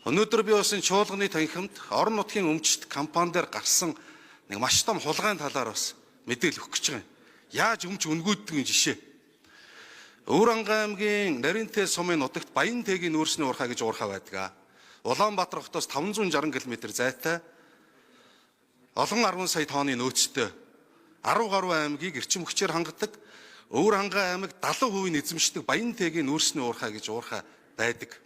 Өнөөдөр би бас энэ чуулганы танхимд орон нутгийн өмчт компани дээр гарсан нэг маш том хулгайн талаар бас мэдээлэл өгөх гэж байгаа юм. Яаж өмч өнгөөддөг юм жишээ. Өвөрангай аймгийн Наринтэй сумын нутагт Баянтэйгийн нүүрсний уурхай гэж уурхай байдаг. Улаанбаатар хотоос 560 км зайтай олон 10 сая тонны нөөцтэй 10 гаруй аймгийг эрчим хүчээр хангадаг Өвөрангай аймаг 70% нь эзэмшдэг Баянтэйгийн нүүрсний уурхай гэж уурхай байдаг.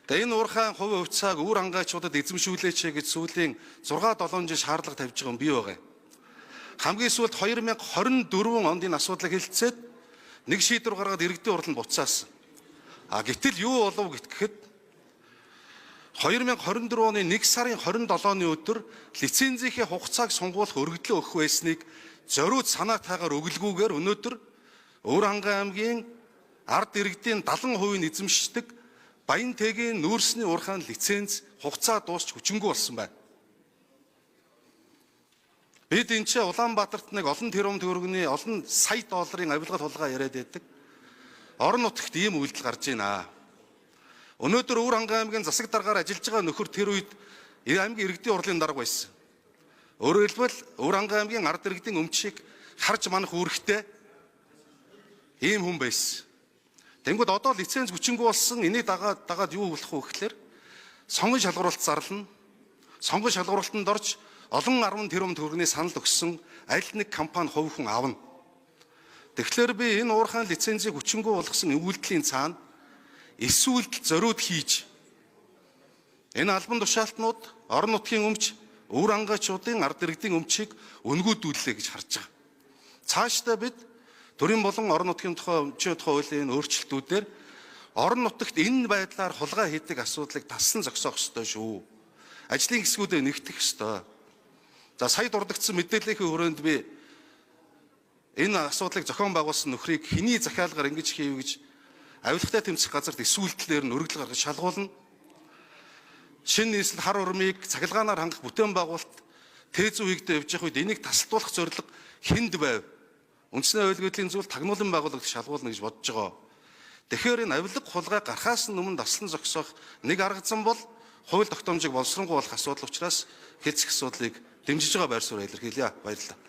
Тэгээ энэ уурхайн хувь хувьцааг өвөр ангайчуудад эзэмшүүлээч гэж сүүлийн 6 7 жил шаардлага тавьж байгаа юм бий байгаа юм. Хамгийн сүүлд 2024 онд энэ асуудлыг хэлэлцээд нэг шийдвэр гаргаад иргэдийн хурланд буцаасан. А гэтэл юу болов гэхэд 2024 оны 1 сарын 27-ны өдөр лицензийнхээ хугацааг сунгуулах өргөдлөө өгөх байсныг зориуд санаатайгаар өглгүүгээр өнөөдөр Өвөр хангай аймгийн ард иргэдийн 70% нь эзэмшдэг Баянтэйгийн нүүрсний уурхайн лиценз хугацаа дуусч хүчингүй болсон байна. Бид энэ ч Улаанбаатарт нэг олон тэрбум төгрөгийн олон сая долларын авилгал хулгай яриад байдаг. Орон нутагт ийм үйлдэл гарч байна. Өнөөдөр Өвөр хангай аймгийн засаг даргаар ажиллаж байгаа нөхөр тэр үед аймгийн иргэдийн хурлын дарга байсан. Өөрөөр хэлбэл Өвөр хангай аймгийн ард иргэдийн өмчийг харж манах үүрэгтэй ийм хүн байсан. Тэнгүүд одоо лиценз хүчингүй болсон, энийг дагаад юу болох вэ гэхээр сонгон шалгаруулалт зарлана. Сонгон шалгаруулалтанд орж олон 10 тэрбум төгрөгийн санал өгсөн аль нэг компани хувь хүн авна. Тэгэхээр би энэ уурхайн лицензийг хүчингүй болгосон үйлдэлийн цаана эсүүлдэл зориуд хийж энэ албан тушаалтнууд орон нутгийн өмч өвөр ангайчуудын ард иргэдийн өмчийг өнгөөдүүллээ гэж харж байгаа. Цаашдаа бид төрийн болон орон нутгийн тухай өмчийн тухай хуулийн өөрчлөлтүүдээр орон нутагт энэ байдлаар хулгай хийдэг асуудлыг тассан зогсоох ёстой шүү. Ажлын хэсгүүдээ нэгтгэх ёстой. За, сая дурдгдсан мэдээллийн хүрээнд би энэ асуудлыг зохион байгуулсан нөхрийг хэний захиалгаар ингэж хийв гэж авилгатай тэмцэх газарт эсүүлдлээр нь өргөдөл гаргаж шалгуулна. Шинэ нийслэл хар урмыг цахилгаанаар хангах бүтээн байгуулалт тээзүү хийгдээ явж явах үед энийг тасалдуулах зорилго хүнд байв? Үндсний аюулгүй зүйл тагнуулан байгууллагад шалгуулна гэж бодож байгаа. Тэгэхээр энэ авилга хулгай гарахаас өмнө таслан зогсоох нэг арга зам бол хууль тогтоомжийг боловсронгуй болох асуудал учраас хэлцэх асуудлыг дэмжиж байгаа байр суурь илэрхийлье. Баярлалаа.